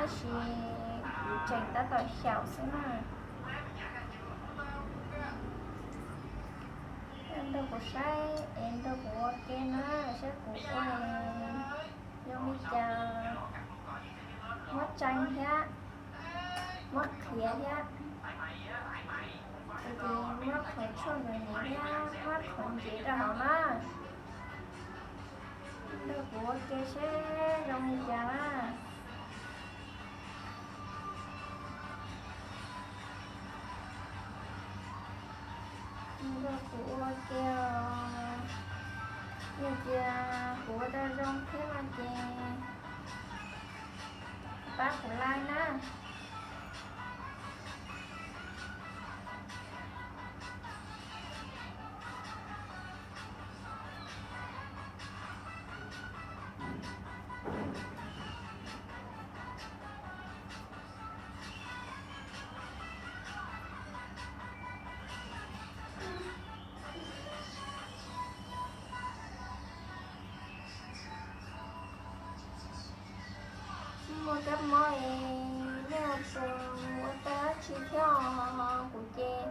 Tab sis kuv tseem tab tom xyaum xwb na. Nrog kuv saib es nrog kuv ua ke na, saib kuv ua zoo li cas, muab tseev thiab, muab qhiav thiab, ces muab qhov tshuaj ntawd thiab muab qhov ntsev rau hauv na. Nrog kuv ua ke seb zoo li cas na. Nrog kuv ua ke os. Yog tias kuv ua tau zoo thiab no ces pab kuv like na. Muaj kab mob es nej ua puas ua tau dab tsi thiab os? Kuv ces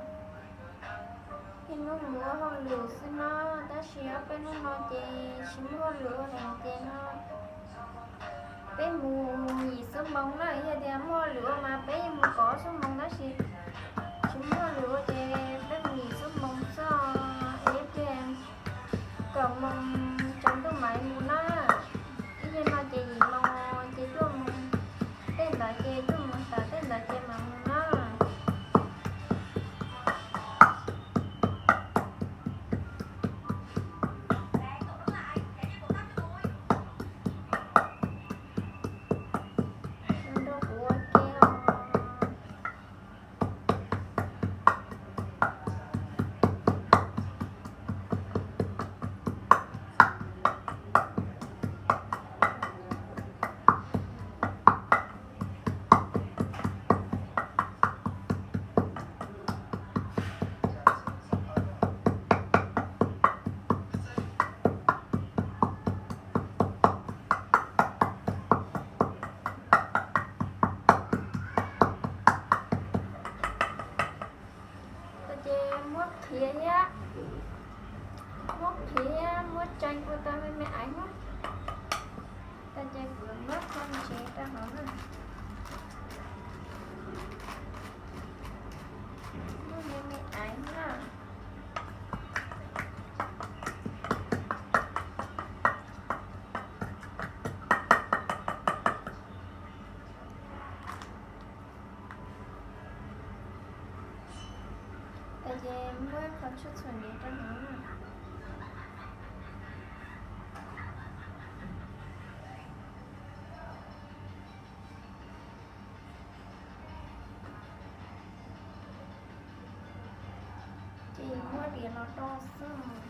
niaj hnub mus ua hauj lwm xwb no, tab sis ob peb hnub no ces tsis muaj hauj lwm ua lawm ces no peb mus yim xuab moos na. Yog tias muaj hauj lwm ua mas peb yeej mus kaum xuab moos, tab sis tsis muaj hauj lwm ua ces peb mus yim xuab moos xwb. Es ib pliag kaum moos tsaus ntuj mam mus na. Ib pliag no ces yim moos ces cuaj moos, tej ntawd ces cuaj moos tas tej ntawd ces mam mus na. Nrog kuv ua ke os. Tag ces muab qhiav thiab, muab qhiav thiab muab tseev ua tau me me aiv na. Tag ces kuv muab qhov ntsev rau hauv na. Muab me me aiv na. Tag ces muab qhov tshuaj txhuam ntev rau hauv na. Ces muab diav los do xwb.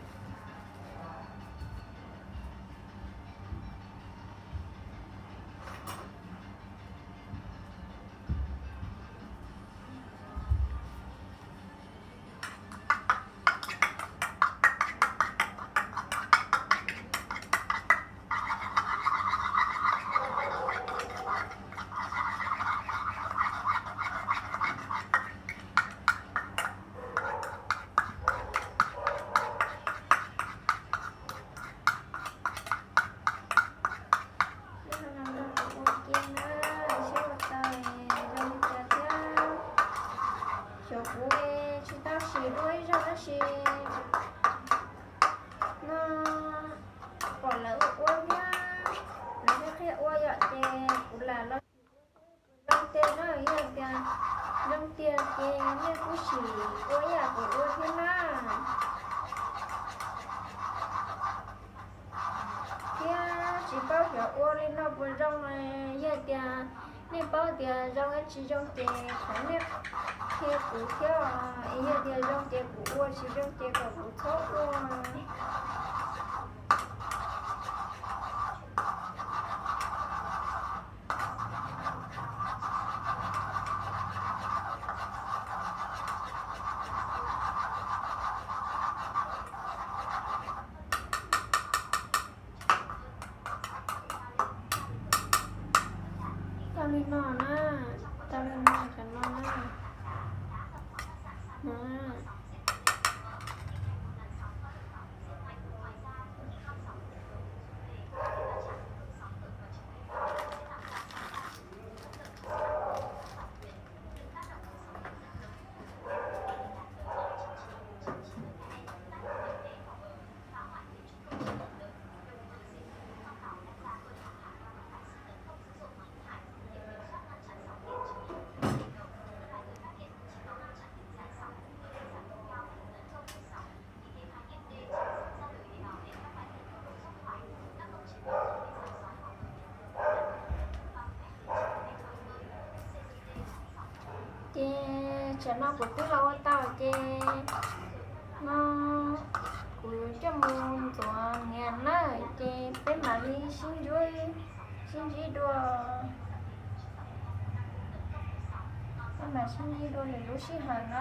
Ua ke na, seb ua tau zoo li cas thiab. Xyov kuv tsis tau sim dua ib zaug tab sis no pom lawv ua thiab, lawv qhia qhia ua yom, ces kuv lam los sim ua seb puas zoo tiag na. Yog tias zoo tiag ces nej kuj sim ua ib yam kuv ua thiab na. Thiab tsis paub xyov ua li no puas zoo, yog tias nej paub tias zoo tsis zoo ces thov nej qhia kuv thiab, yog tias zoo ces kuv ua, tsis zoo ces kom kuv txhob ua. Tau li no na. Tam no kuv twb los ua tau ces no kuv coj mus ntxuav nias na, ces peb mam li sib ntsib, sib ntsib dua, peb mam sib ntsib dua lwm lub sij hawm na.